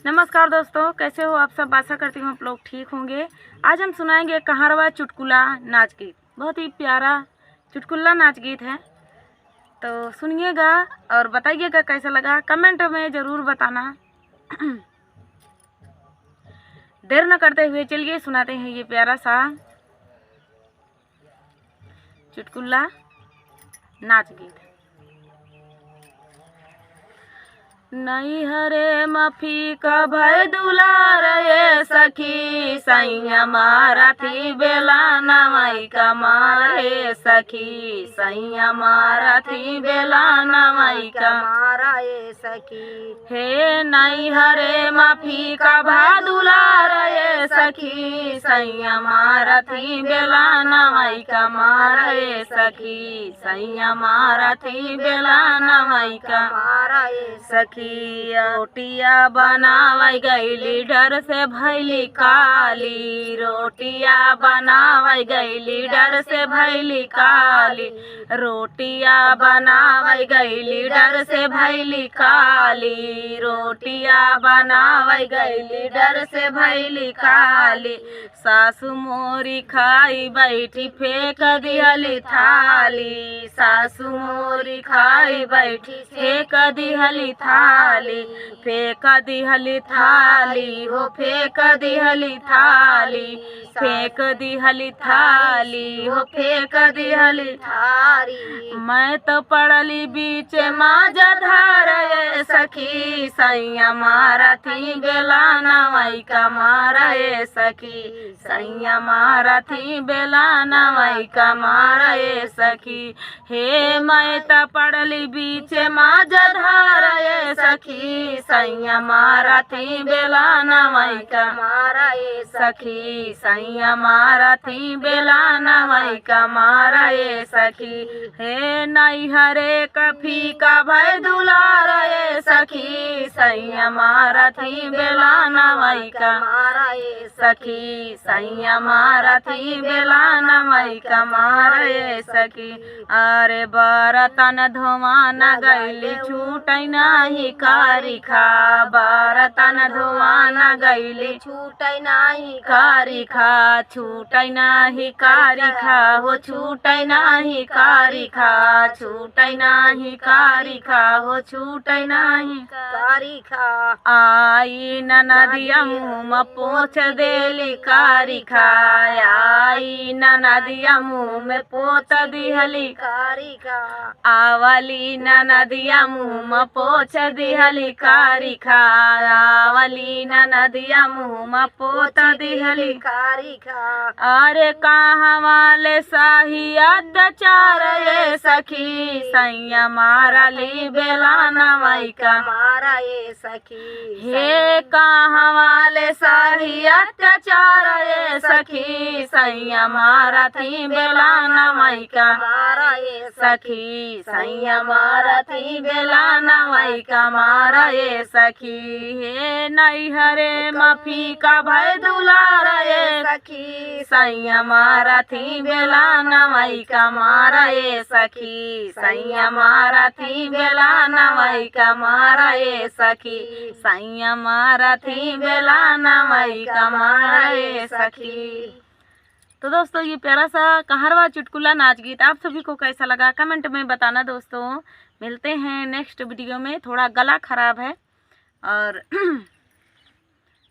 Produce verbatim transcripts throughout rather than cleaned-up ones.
नमस्कार दोस्तों, कैसे हो आप सब? आशा करती हूँ आप लोग ठीक होंगे। आज हम सुनाएंगे कहरवा चुटकुला नाच गीत। बहुत ही प्यारा चुटकुला नाच गीत है, तो सुनिएगा और बताइएगा कैसा लगा, comment में ज़रूर बताना। देर न करते हुए चलिए सुनाते हैं ये प्यारा सा चुटकुला नाच गीत। नैहरे म फीका भय दुलार ए सखी, सैया मारथी बेला नवाई का मार ए सखी, सैया मारथी बेला नवाई का मार ए सखी। हे नैहरे म फीका भय दुलार ए सखी, सैया मारथी बेला नवाई का मार ए सखी, सैया मारथी बेला नवाई का मार ए सखी। रोटिया बनावै गईली डर से भैली काली, रोटिया बनावै गईली डर से भैली काली, रोटिया बनावै गईली डर से भैली काली, रोटिया बनावै गईली डर से भैली काली। सासु मोरी खाई बैठी फेंक दिहली थाली, सासु मोरी खाई बैठी फेंक दिहली थाली, फेंक दिहली थाली हो फेंक दिहली थाली, फेंक दिहली थाली हो फेंक दिहली थाली। मैं तो पड़ली बीच माझ धार ए सखी, सैया मारथी बेला नवाई का मार ए सखी, सैया मारथी बेला नवाई का मार ए सखी। हे मैं त पड़ली बीच माझ धार ए सखी, सैया मारथी बेला नवाई का मार ए सखी, सैया मारथी बेला नवाई का मार ए सखी। हे नैहरे क फीका भय दुलार ए सखी, सैया मारथी बेला नवाई का मार ए सखी, सैया मारथी बेला नवाई का मार ए सखी। अरे बरतन धोवान गईली छूटै नाही कारिखा, बरतन धोवान गईली छूटै नाही कारिखा, छूटै नाही कारिखा हो छूटै नाही कारिखा, छूटै नाही कारिखा हो छूटै नाही कारिखा। आई ननदिया मुँह म पोछ देली कारिखा, आई ननदिया मुँह में पोत दिहली कारिखा। आवली ननदिया मुँह म पोछ दिहली कारिखा, आवली ननदिया मुँह म पोछ दिहली कारिखा। अरे कहाँ वाले साही अत्याचार ए सखी, सैया मारली बेला नवाई का मार ए सखी। हे कहाँ वाले साही अत्याचार ए सखी, सैया मारथी बेला नवाई का मार ए सखी, सैया मारथी बेला नवाई का मार ए सखी। हे नैहरे म फीका भय दुलार ए सखी, सैया मारथी बेला नवाई का मार ए सखी, सैया मारथी बेला नवाई का मार ए सखी, सैया मारथी बेला नवाई का मार ए सखी। तो दोस्तों, ये प्यारा सा कहरवा चुटकुला नाच गीत आप सभी को कैसा लगा, comment में बताना दोस्तों। मिलते हैं next video में। थोड़ा गला खराब है और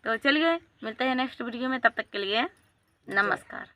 तो चलिए मिलते हैं next video में, तब तक के लिए नमस्कार।